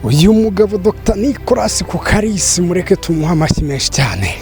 Uyu mugabo Dr Nicolas Kokkalis, mureke tumuha amashyi menshi cyane.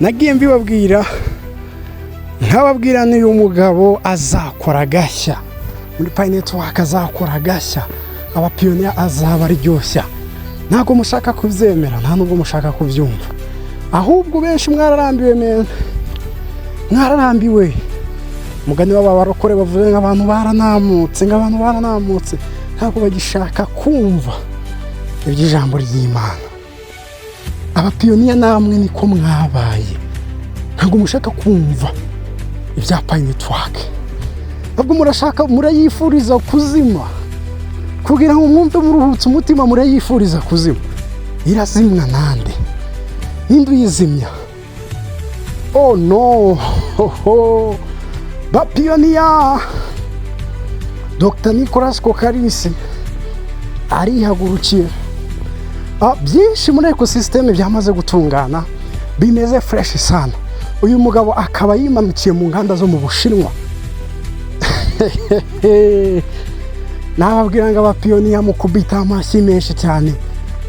Nagiye mbibabwira, nkababwira n'uyu mugabo azakora agashya muri Pi Network, azakora agashya, abapiyoniya azaba aryoshya. Ntabwo mushaka kubyemera, nta nubwo mushaka kubyumva, ahubwo benshi mwararambiwe mena, mwararambiwe. Umugani w'aba barokore bavuze ngo abantu baranamutse, ngo abantu baranamutse, ntabwo bagishaka kumva iby'ijambo ry'Imana. Abapiyoniya namwe niko mwabaye, ntabwo mushaka kumva ibya Pi Network, ntabwo murashaka, murayifuriza kuzima. Kugira ngo mwumve muruhutse umutima, murayifuriza kuzima. Irazimwa nande? Ninde uyizimya? Oh no! Hoho bapiyoniya, Dr Nicolas Kokkalis arihagurukiye. Byinshi muri ecosystem byamaze gutungana, bimeze fresh sana. Uyu mugabo akaba yimanukiye mu nganda zo mu Bushinwa. Nababwira ngo abapiyoniya mukubita amashyi menshi cyane,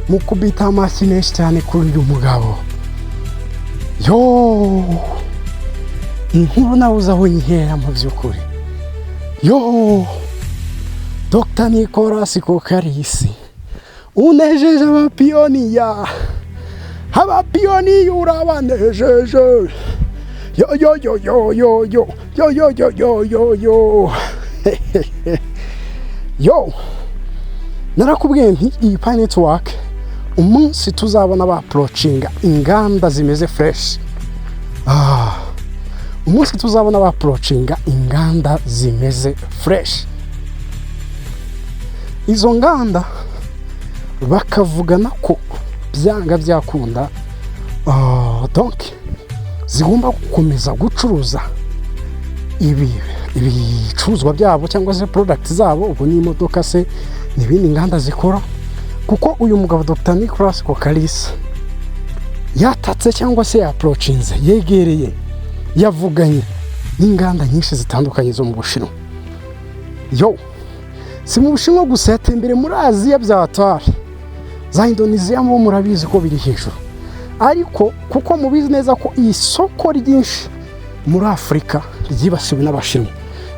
mukubita amashyi menshi cyane kuri uyu mugabo. Yo, inkuru nabuze aho nyihera mu by'ukuri. Yo, Dr Nicolas Kokkalis unejeje abapiyoniya, abapiyoniya urabanejeje. Yo yo yo yo yo yo yo yo yo yo yo yo yo! Narakubwiye nti iyi Pi Network, umunsi tuzabona baapproachinga inganda zimeze fresh, umunsi tuzabona baapproachinga inganda zimeze fresh, izo nganda bakavugana ko byanga byakunda, donc zigomba gukomeza gucuruza ibi ibicuruzwa byabo cyangwa se product zabo, ubwo ni imodoka se n'ibindi nganda zikora, kuko uyu mugabo Dr Nicolas Kokkalis yatatse cyangwa se yaapproachinze, yegereye, yavuganye n'inganda nyinshi zitandukanye zo mu Bushinwa. Yo, si mu Bushinwa gusa, yatembere muri Aziya bya tari za Indoneziya, mo murabizi ko biri hejuru. Ariko kuko mubizi neza ko isoko ryinshi muri Afurika ryibasiwe n'Abashinwa,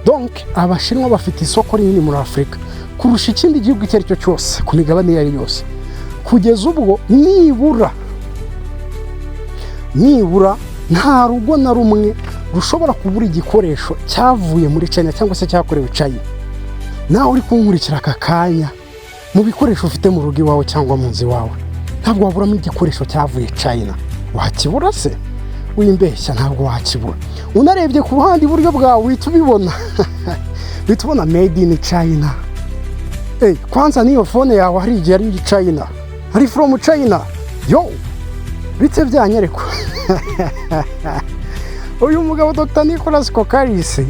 donc Abashinwa bafite isoko rinini muri Afurika kurusha ikindi gihugu icyo ari cyo cyose ku migabane iyo ari yose, kugeza ubwo nibura nta rugo na rumwe rushobora kubura igikoresho cyavuye muri China cyangwa se cyakorewe China. Nawe uri kunkurikira aka kanya, mu bikoresho ufite mu rugo iwawe cyangwa mu nzu iwawe, ntabwo waburamo igikoresho cyavuye China. Wakibura se? Wimbeshya, ntabwo wakibura. Unarebye ku ruhande iburyo bwawe uhita ubibona, uhita ubona made in China. Kwanza n'iyo phone yawe hari igihe ari China, ari from China. Yo, bite byanyerekwa? Uyu mugabo Dr Nicolas Kokkalis,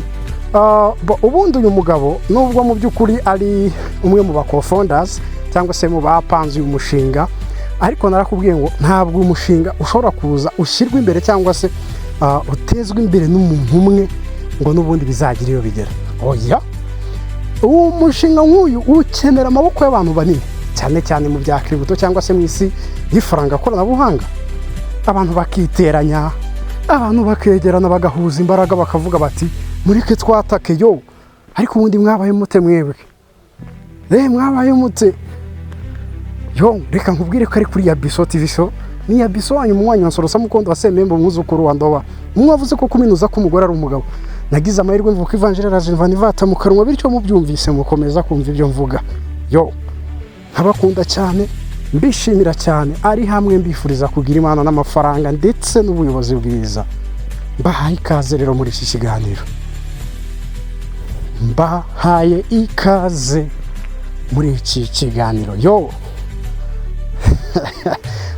ubundi uyu mugabo, nubwo mu by'ukuri ari umwe mu ba co-founders cyangwa se mu bapanze uyu mushinga, ariko narakubwiye ngo ntabwo uyu mushinga ushobora kuza ushyirwa imbere cyangwa se utezwa imbere n'umuntu umwe ngo n'ubundi bizagira iyo bigera. Oya, uwo mushinga nk'uyu ukenera amaboko y'abantu banini cyane cyane mu bya crypto cyangwa se mu isi y'ifaranga koranabuhanga, abantu bakiteranya, abantu bakegerana, bagahuza imbaraga, bakavuga bati: "Mureke twatake." Yo, ariko ubundi mwabaye mute mwebwe? Mwabaye mute? Yo, reka nkubwire ko ari kuri ya Biso TV Show, ni ya Biso wanyu, umunywanyi wa Nsorosa, Mukondo wa Semembe, umwuzukuru wa Ndoba, umwe wavuze ko kuminuza ko umugore ari umugabo. Nagize amahirwe mvuka ivanjiri arazimvana ivata mu kanwa, bityo mubyumvise mukomeza kumva ibyo mvuga. Yo, nkabakunda cyane, mbishimira cyane, ari hamwe mbifuriza kugira Imana n'amafaranga ndetse n'ubuyobozi bwiza. Mbahaye ikaze rero muri iki kiganiro, mbahaye ikaze muri iki kiganiro. Yo,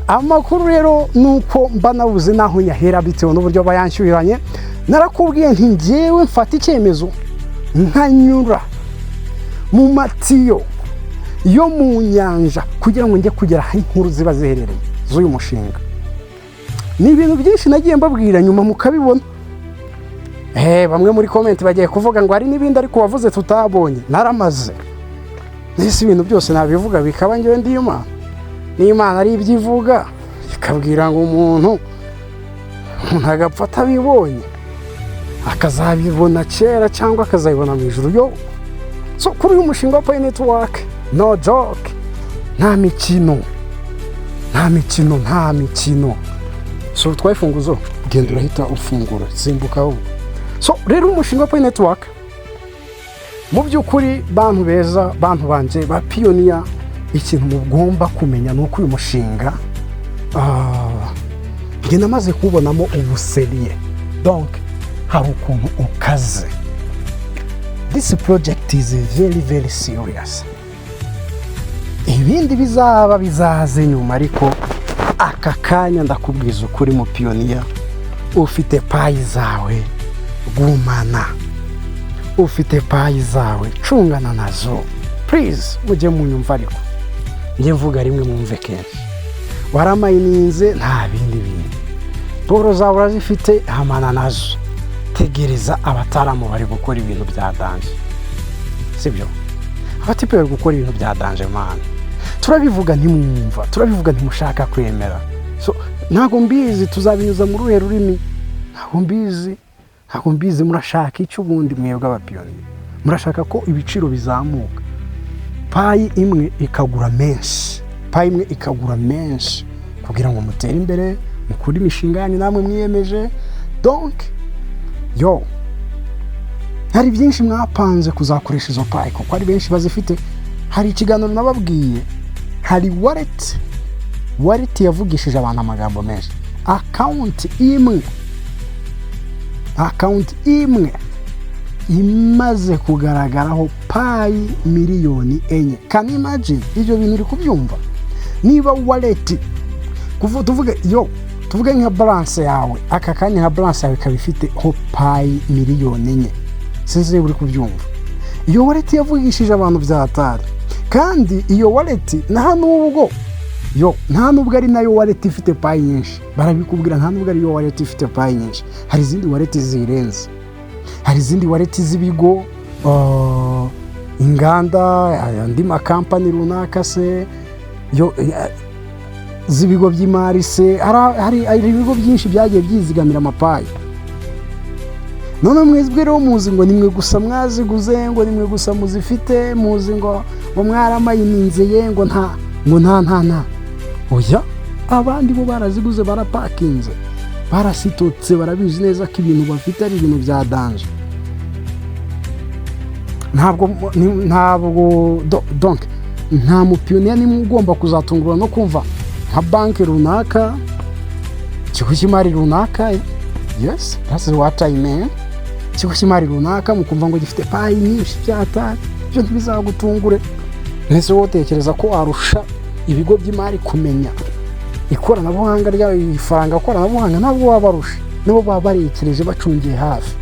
amakuru rero ni uko mba nabuze n'aho nyahera bitewe n'uburyo bayanshyuriranye. Narakubwiye nti ngewe mfata icyemezo nkanyura mu matiyo yo mu nyanja kugira ngo njye kugera aho inkuru ziba ziherereye z'uyu mushinga. Ni ibintu byinshi nagiye mbabwira, nyuma mukabibona. Bamwe muri comment bagiye kuvuga ngo hari n'ibindi ariko wavuze tutabonye. Naramaze. Mbese ibintu byose nabivuga bikaba? Ngewe ndi Imana? N'Imana ari ibyo ivuga, ikabwira ngo umuntu agapfa atabibonye, akazabibona kera cyangwa akazabibona mu ijuru. Yo, so kuri uyu mushinga wa Pi Network, no joke, nta mikino, nta mikino, nta mikino. So utwaye imfunguzo, genda, urahita ufungura, simbuka wowe. So rero umushinga wa Pi Network, mu by'ukuri, bantu beza, bantu banjye ba pioneer, ikintu mugomba kumenya ni uko uyu mushinga, njye namaze kuwubonamo ubusérieux. Donc hari ukuntu ukaze. This project is very very serious. Ibindi bizaba bizaze nyuma, ariko aka kanya ndakubwiza ukuri, mu pioneer ufite Pi zawe, gumana. Ufite Pi zawe, cungana nazo. Please, mujye munyumva, ariko njye mvuga rimwe mwumve kenshi. Waramayininze, nta bindi bintu, boro zawe urazifite, hamana nazo. Tegereza, abataramu bari gukora ibintu bya danger, sibyo? Abatipe bari gukora ibintu bya danger, man. Turabivuga ntimwumva, turabivuga ntimushaka kwemera. So ntabwo mbizi tuzabinyuza muri uruhe rurimi, ntabwo mbizi, ntabwo mbizi. Murashaka icyo ubundi mwebwe abapioneer? Murashaka ko ibiciro bizamuka, Pi imwe ikagura menshi, Pi imwe ikagura menshi, kugira ngo mutere imbere, mukure imishinga yanyu namwe mwiyemeje. Donc yo, hari byinshi mwapanze kuzakoresha izo Pi, kuko hari benshi bazifite. Hari ikiganiro nababwiye, hari wallet yavugishije abantu amagambo menshi. Account imwe, account imwe imaze kugaragaraho Pi 4 miliyoni. Can you imagine? Ibyo bintu uri kubyumva? Niba wallet, tuvuge yo, tuvuge nka balance yawe aka kanya, nka balance yawe ikaba ifiteho Pi 4 miliyoni, sinzi niba uri kubyumva. Iyo wallet yavugishije abantu byatari. Kandi iyo wallet nta nubwo yo, nta nubwo ari nayo wallet ifite Pi nyinshi, barabikubwira. Nta nubwo ariyo wallet ifite Pi nyinshi, hari izindi wallet zirenze, hari izindi wallet z'ibigo, inganda, andi makampani runaka se yo, z'ibigo by'imari se. Hari ibigo byinshi byagiye byizigamira amaPi. None mwebwe rero muzi ngo nimwe gusa mwaziguze, ngo nimwe gusa muzifite, muzi ngo mwaramayininze ye, ngo nta. Oya, abandi bo baraziguze, barapakinze, barasitotse, barabizi neza ko ibintu bafite ari ibintu bya danger. Ntabwo, donc nta mupioneer nimwe ugomba kuzatungurwa no kumva nka banki runaka, ikigo cy'imari runaka. Yes, that's what I mean. Ikigo cy'imari runaka mukumva ngo gifite Pi nyinshi byatari ibyo, ntibizagutungure. Mbese wowe utekereza ko warusha ibigo by'imari kumenya ikoranabuhanga ry'ifaranga koranabuhanga? Ntabwo wabarusha, nibo baba barekereje, bacungiye hafi.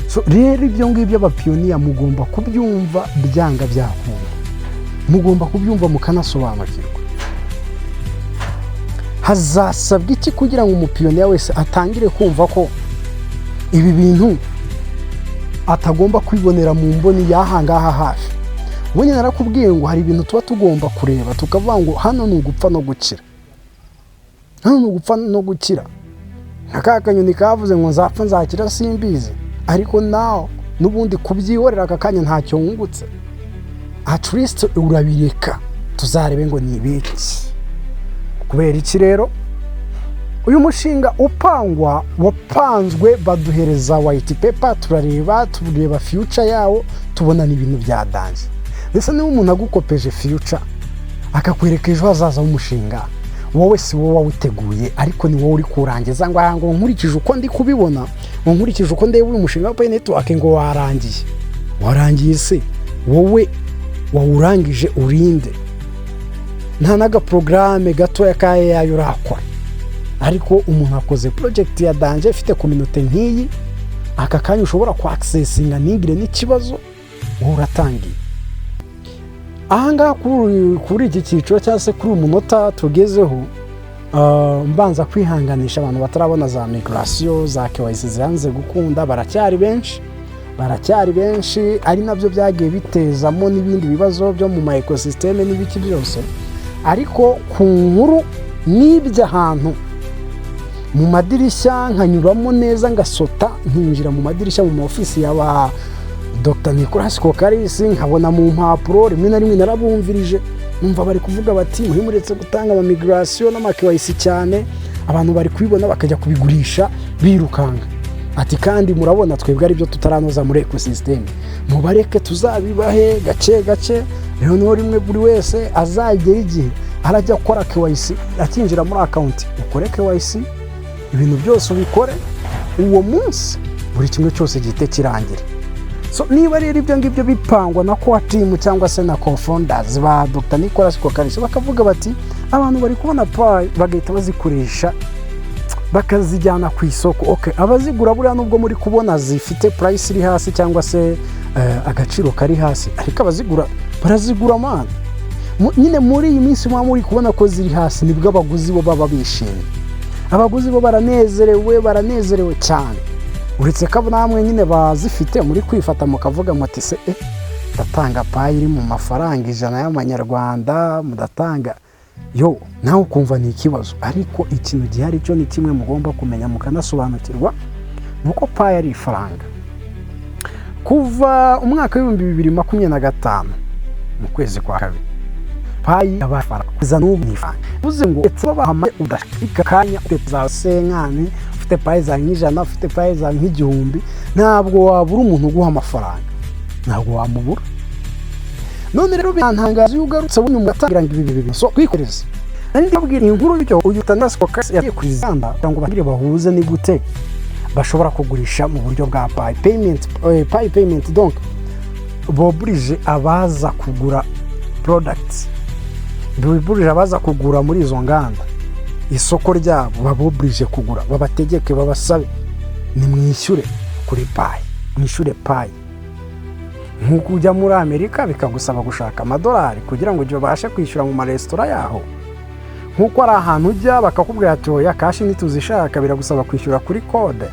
So rero ibyo ngibyo abapioneer mugomba kubyumva, byanga byakunda mugomba kubyumva mukanasobanukirwa. Hazasabwa iki kugira ngo umupioneer wese atangire kumva ko ibi bintu atagomba kwibonera mu mboni y'aha ngaha hafi? Ubundi narakubwiye ngo hari ibintu tuba tugomba kureba tukavuga ngo hano ni ugupfa no gukira, hano ni ugupfa no gukira. Nka ka kanyoni kavuze ngo nzapfa nzakira simbizi, ariko nawe n'ubundi kubyihorera aka kanya ntacyo wungutse. At least urabireka tuzarebe ngo ni ibiki. Kubera iki rero uyu mushinga upangwa, wapanzwe, baduhereza white paper, turareba, tureba future yawo, tubona ni ibintu bya danger. Ndetse niba umuntu agukopeje future, akakwereka ejo hazaza h'umushinga, wowe si wowe wawuteguye, ariko ni wowe uri kurangiza, ngo nkurikije uko ndi kubibona, ngo nkurikije uko ndeba uyu mushinga wa Pi Network, ngo warangiye. Warangiye se wowe wawurangije urinde? Nta n'agaporogaramu gatoya ka AI urakora, ariko umuntu akoze project ya danger ifite community nk'iyi aka kanya ushobora kwakisesinga ntigire n'ikibazo, wowe uratangiye ahangaha kuri iki cyiciro cyangwa se kuri uyu munota tugezeho. Mbanza kwihanganisha abantu batarabona za migration za KYC zanze gukunda, baracyari benshi. Baracyari benshi, ari nabyo byagiye bitezamo n'ibindi bibazo byo mu ma ecosystem n'ibiki byose. Ariko ku nkuru n'ibyo, ahantu mu madirishya nkanyuramo neza, ngasota nkinjira mu madirishya, mu ma ofisi ya ba Dr Nicolas Kokkalis, nkabona mu mpapuro, rimwe na rimwe narabumvirije, numva bari kuvuga bati: "Muri muretse gutanga ama migration n'ama KYC cyane, abantu bari kubibona bakajya kubigurisha birukanka." Ati: "Kandi murabona twebwe aribyo tutaranoza muri ecosystem, mubareke tuzabibahe gake gake." Rero niho rimwe buri wese azagera igihe arajya akora KYC akinjira muri account. Ukore KYC, ibintu byose ubikore uwo munsi, buri kimwe cyose gihite kirangira. So niba rero ibyo ngibyo bipangwa na core team cyangwa se na co-founders ba Dr Nicolas Kokkalis, bakavuga bati: "Abantu bari kubona Pi bagahita bazikoresha, bakazijyana ku isoko." Okay, abazigura buriya, nubwo muri kubona zifite price iri hasi cyangwa se agaciro kari hasi, ariko abazigura barazigura, man. Nyine muri iyi minsi muba muri kubona ko ziri hasi, nibwo abaguzi bo baba bishimye, abaguzi bo baranezerewe, baranezerewe cyane. Uretse ko namwe nyine bazifite muri kwifata mukavuga muti: "Se ndatanga Pi iri mu mafaranga 100 y'amanyarwanda?" Mudatanga yo nawe ukumva ni ikibazo. Ariko ikintu gihari cyo ni kimwe mugomba kumenya mukanasobanukirwa, ni uko Pi ari ifaranga. Kuva umwaka w'2025 mu kwezi kwa kabiri, Pi yabaye ifaranga, kugeza n'ubu ni ifaranga. Bivuze ngo ndetse babaha udashika kanya ufite za cinquante, ufite Pi za nk'ijana, ufite Pi za nk'igihumbi, ntabwo wabura umuntu uguha amafaranga, ntabwo wamubura. None rero birantangaza iyo ugarutse buno mugatangira ngo ibi bintu so kwikoreza. Nari ndabwira inkuru y'icyo uyu Nicolas Kokkalis yagiye kuri Zanda kugira ngo bagire bahuze ni gute bashobora kugurisha mu buryo bwa Pi payment, Pi payment. Donc boburije abaza kugura products, boburije abaza kugura muri izo nganda, isoko ryabo baboburije kugura, babategeke, babasabe: "Nimwishyure kuri Pi, mwishyure Pi." Nk'uko ujya muri Amerika bikagusaba gushaka amadolari kugira ngo ubashe kwishyura mu maresitora yaho, nk'uko ari ahantu ujya bakakubwira ati: "Oya, cash ntituzishaka, biragusaba kwishyura kuri code."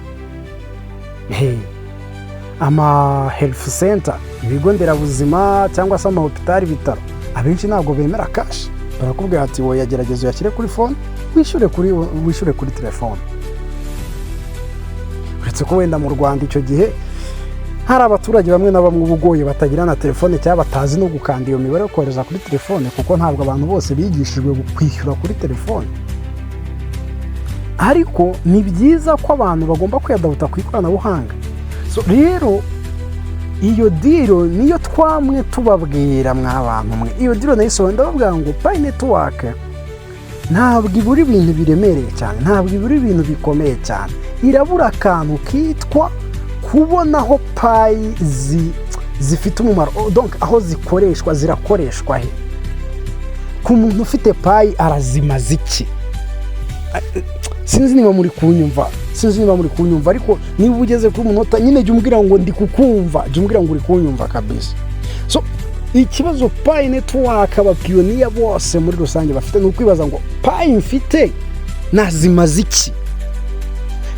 Ama health center, ibigo nderabuzima cyangwa se amahopitali, ibitaro, abenshi ntabwo bemera cash, barakubwira ati: "Oya, gerageza uyashyire kuri phone, wishyure kuri telefone." Uretse ko wenda mu Rwanda icyo gihe hari abaturage bamwe na bamwe uba ugoye, batagira na telefone cyangwa batazi no gukanda iyo mibare yo kohereza kuri telefone, kuko ntabwo abantu bose bigishijwe kwishyura kuri telefone. Ariko ni byiza ko abantu bagomba kwiyadabuta ku ikoranabuhanga. So rero iyo deal niyo twamwe tubabwira, mwa bantu mwe. Iyo deal nayo ndababwira ngo Pi Network ntabwo ibura ibintu biremereye cyane, ntabwo ibura ibintu bikomeye cyane, irabura akantu kitwa kubona aho Pi zifite umumaro, donc aho zikoreshwa, zirakoreshwa he? Ku muntu ufite Pi arazimaza iki? Sinzi niba muri kunyumva, sinzi niba muri kunyumva, ariko niba ugeze kuri umunota nyine, jya umbwira ngo ndi kukumva, jya umbwira ngo uri kunyumva kabisa. So ikibazo Pi Network, abapioneer bose muri rusange bafite, ni ukwibaza ngo: "Pi mfite nazimaze iki?"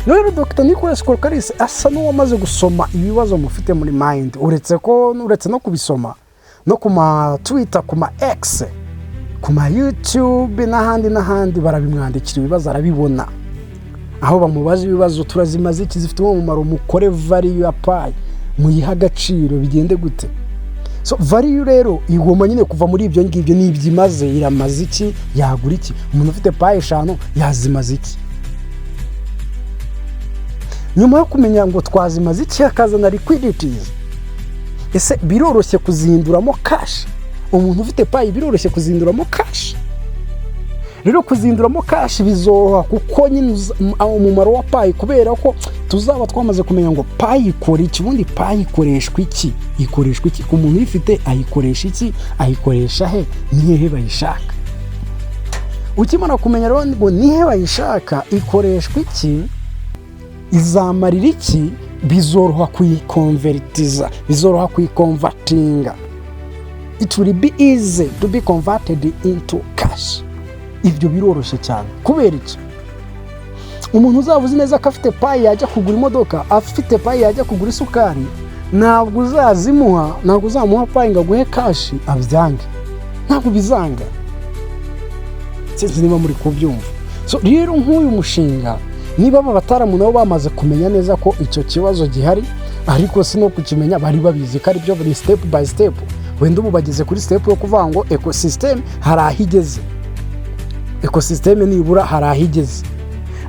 Rero Dr Nicolas Kokkalis asa n'uwamaze gusoma ibibazo mufite muri mind. Uretse ko uretse no kubisoma no ku ma Twitter, ku ma X, ku ma YouTube n'ahandi n'ahandi, barabimwandikira ibibazo arabibona, aho bamubaza ibibazo: "Turazimaze iki? Zifite umumaro? Mukore value ya Pi, muyihe agaciro, bigende gute?" So value rero igomba nyine kuva muri ibyo ngibyo: n'ibyo imaze, iramaze iki, yagura iki, umuntu ufite Pi 5 yazimaze iki? Nyuma yo kumenya ngo twazimaze iki, hakazana liquidities. Ese biroroshye kuzihinduramo cash? Umuntu ufite Pi biroroshye kuzihinduramo cash? Rero kuzihinduramo cash bizoroha, kuko nyine umumaro wa Pi, kubera ko tuzaba twamaze kumenya ngo Pi ikora iki, ubundi Pi ikoreshwa iki, ikoreshwa iki, ku muntu uyifite ayikoresha iki, ayikoresha he, ni hehe bayishaka? Ukimara kumenya rero ngo ni he bayishaka, ikoreshwa iki, izamarira iki, bizoroha kuyikonvertiza, bizoroha kuyiconvertinga. It will be easy to be converted into cash. Ibyo biroroshye cyane. Kubera iki? Umuntu uzaba uzi neza ko afite Pi yajya kugura imodoka, afite Pi yajya kugura isukari, Ntabwo uzazimuha, ntabwo uzamuha Pi ngo aguhe cash abyange, ntabwo bizanga. Sinzi niba muri kubyumva. So rero nk'uyu mushinga, niba aba bataramu nabo bamaze kumenya neza ko icyo kibazo gihari, ariko si no kukimenya, bari babizi ko aribyo, buri step by step. Wenda ubu bageze kuri step yo kuvuga ngo ecosystem hari aho igeze, ecosystem nibura hari aho igeze.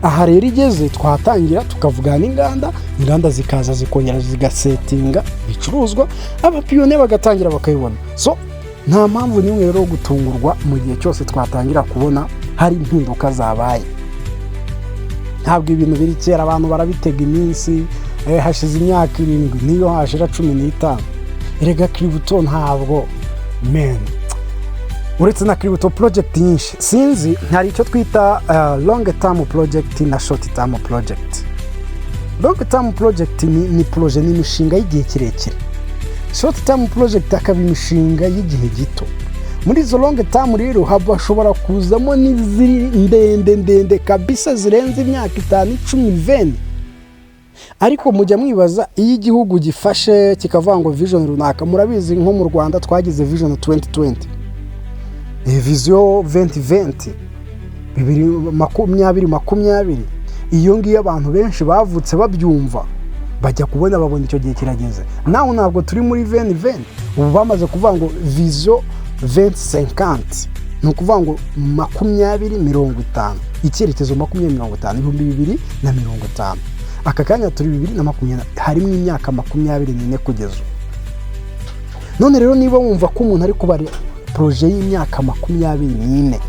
Aha rero igeze, twatangira tukavugana n'inganda, inganda zikaza zikongera zigasetinga ibicuruzwa, abapioneer bagatangira bakabibona. So nta mpamvu n'imwe rero yo gutungurwa mu gihe cyose twatangira kubona hari impinduka zabaye. Ntabwo ibintu biri kera, abantu barabitega iminsi, hashize imyaka 7, niyo hashira 15. Erega crypto ntabwo, men, uretse na crypto project nyinshi, sinzi, hari icyo twita long term project na short term project. Long term project ni projet, ni imishinga y'igihe kirekire. Short term project akaba imishinga y'igihe gito. Muri izo long term rero hashobora kuzamo n'iziri ndende ndende kabisa, zirenze imyaka 5, 10, 20. Ariko mujya mwibaza iyo igihugu gifashe kikavuga ngo vision runaka? Murabizi, nko mu Rwanda twagize Vision 2020, Vision 2020, 2020. Iyo ngiyo abantu benshi bavutse babyumva, bajya kubona babona icyo gihe kirageze. Nawe ntabwo turi muri 2020, ubu bamaze kuvuga ngo Vision 2050, ni ukuvuga ngo 2050, icyerekezo 2050, 2050. Aka kanya turi 2020, harimo imyaka 24 kugeza ubu. None rero niba wumva ko umuntu ari kubara projet y'imyaka 24,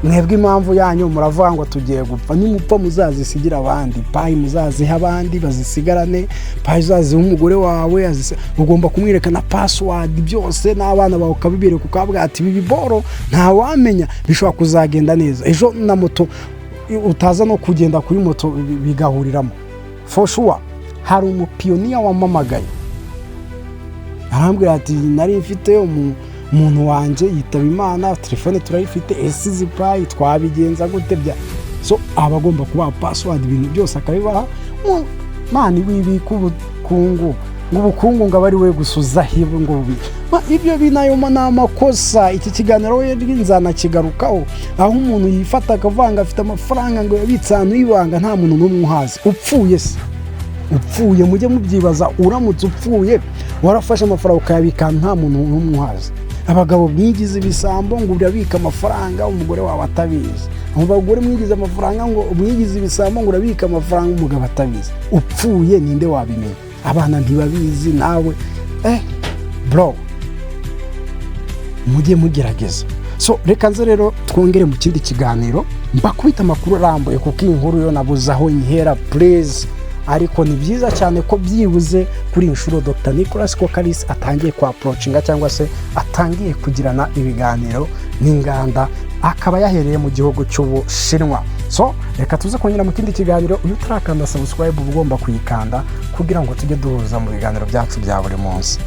mwebwe impamvu yanyu muravuga ngo tugiye gupfa. Nimupfa muzazisigira abandi Pi, muzaziha abandi bazisigarane. Pi uzaziha umugore wawe, ugomba kumwereka na password byose, n'abana bawe ukabibereka, ukavuga ati: "Ibi biboro ntawamenya, bishobora kuzagenda neza ejo." Na moto utaza no kugenda kuri moto bigahuriramo. For sure, hari umupioneer wamamagaye arambwira ati: "Nari mfite umuntu wanjye yitaba Imana, telefone turayifite, ese izi Pi twabigenza gute?" Bya so aba agomba kubaha password, ibintu byose akabibaha. Man, wibika ubukungu ngo ubukungu ngo abe ari we gusa uzahiwe ngo bubi. Ibyo binayo ni amakosa. Iki kiganiro we nzanakigarukaho, aho umuntu yifata akavanga afite amafaranga ngo yabitse ahantu y'ibanga, nta muntu n'umwe uhazi. Upfuye se, upfuye, mujye mubyibaza, uramutse upfuye warafashe amafaranga ukayabika nta muntu n'umwe uhazi. Abagabo mwigize ibisambo ngo urabika amafaranga umugore wawe atabizi, abagore mwigize amafaranga ngo mwigize ibisambo ngo urabika amafaranga umugabo atabizi, upfuye ninde wabimenya? Abana ntibabizi nawe. Bro, mujye mugerageza. So reka nze rero twongere mu kindi kiganiro mbakubita amakuru arambuye, kuko iyi nkuru yo nabuze aho nyihera, please. Ariko ni byiza cyane ko byibuze kuri iyi nshuro Dr Nicolas Kokkalis atangiye kwa approachinga cyangwa se atangiye kugirana ibiganiro n'inganda, akaba yahereye mu gihugu cy'Ubushinwa. So reka tuze kongera mu kindi kiganiro. Iyo utarakanda subscribe, uba ugomba kuyikanda kugira ngo tujye duhuza mu biganiro byacu bya buri munsi.